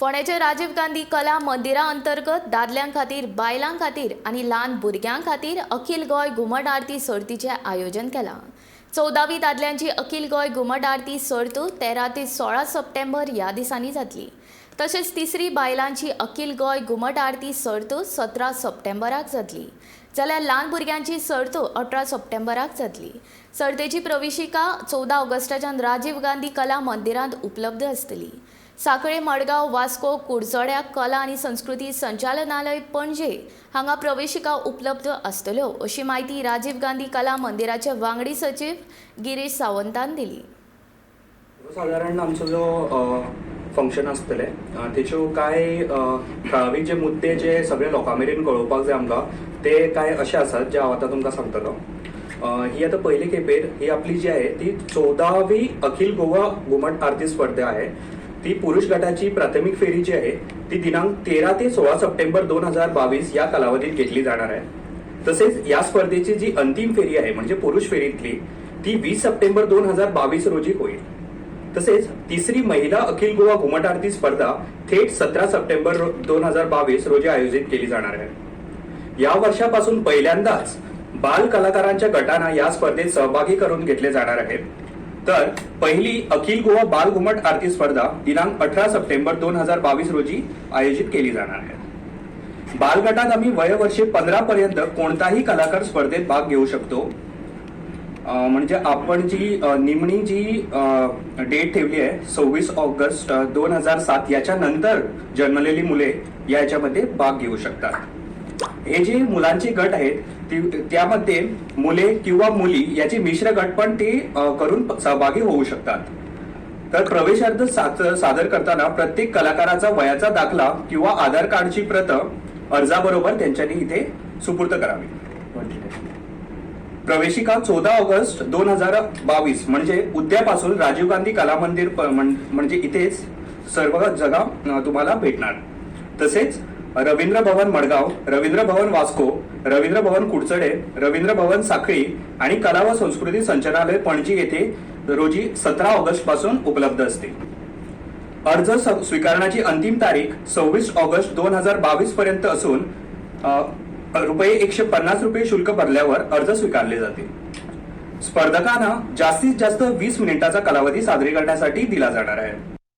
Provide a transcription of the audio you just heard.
फोंड्याचे राजीव गांधी कला मंदिरा अंतर्गत दादल्यां खातीर, बायलां खातीर आनी ल्हान भुरग्यां खातीर अखिल गोंय घुमट आरती सर्तीचें आयोजन केलां. 14वी दादल्यांची अखिल गोंय घुमट आरती सर्त 13 ते 16 सप्टेंबर ह्या दिसांनी जातली. तशेंच तिसरी बायलांची अखिल गोंय घुमट आरती सर्त 17 सप्टेंबराक जातली, जाल्यार ल्हान भुरग्यांची सर्त 18 सप्टेंबराक जातली. सर्तेची प्रवेशिका 14 ऑगस्टाच्यान राजीव गांधी कला मंदिरांत उपलब्ध आसतली. साखळे, मडगांव, वास्को, कुडचड्या कला आनी संस्कृती संचालनालय, पणजे हांगा प्रवेशिका उपलब्ध आसतल्यो, अशी म्हायती राजीव गांधी कला मंदिराचे वांगडी सचीव गिरीश सावंतान दिली. साधारण आमचो जो फंक्शन आसतलें, तेच्यो कांय थळावी जे मुद्दे जे सगळे लोकां मेरेन कळोवपाक जाय आमकां, ते कांय अशे आसात जे हांव आतां तुमकां सांगतलो. ही आतां पयली खेपेर ही आपली जी आहे ती 14वी अखिल गोवा घुमट आरती स्पर्धा आहे. ती पुरुष गटाची प्राथमिक फेरी जी आहे ती दिनांक 13 ते 16 सप्टेंबर 2022 या कालावधीत घेतली जाणार आहे. तसेच या स्पर्धेची जी अंतिम फेरी आहे, म्हणजे पुरुष फेरीतली, ती 20 सप्टेंबर 2022 रोजी होईल. तसेच तिसरी महिला अखिल गोवा घुमट आरती स्पर्धा थेट 17 सप्टेंबर 2022 रोजी आयोजित केली जाणार आहे. या वर्षापासून पहिल्यांदाच बाल कलाकारांच्या गटांना या स्पर्धेत सहभागी करून घेतले जाणार आहे. तर पहिली अखिल गोवा बाल घुमट आरती स्पर्धा दिनांक 18 सप्टेंबर 2022 रोजी आयोजित केली जाणार आहे. बालगटात आम्ही वय वर्षे 15 पर्यंत कोणताही कलाकार स्पर्धेत भाग घेऊ शकतो. म्हणजे आपण जी निमणी जी डेट ठेवली आहे 26 ऑगस्ट 2007, याच्या नंतर जन्मलेली मुले याच्यामध्ये भाग घेऊ शकतात. हे जे मुलांचे गट आहेत ती त्यामध्ये मुले किंवा मुली याचे मिश्र गट पण ते करून सहभागी होऊ शकतात. तर प्रवेश अर्ज सादर करताना प्रत्येक कलाकाराचा वयाचा दाखला किंवा आधार कार्डची प्रत अर्जाबरोबर त्यांच्यानी इथे सुपूर्द करावी. प्रवेशिका 14 ऑगस्ट 2022 म्हणजे उद्यापासून राजीव गांधी कला मंदिर म्हणजे इथेच सर्व जागा तुम्हाला भेटणार. तसेच रवींद्र भवन मडगाव, रवींद्र भवन वास्को, रवींद्र भवन कुडचडे, रवींद्र भवन साखळी आणि कला व संस्कृती संचालनालय, पणजी येथे रोजी 17 ऑगस्ट पासून उपलब्ध असतील. अर्ज स्वीकारण्याची अंतिम तारीख 26 ऑगस्ट 2022 पर्यंत असून 150 रुपये शुल्क भरल्यावर अर्ज स्वीकारले जातील. स्पर्धकांना जास्तीत जास्त 20 मिनिटाचा कालावधी सादरी करण्यासाठी दिला जाणार आहे.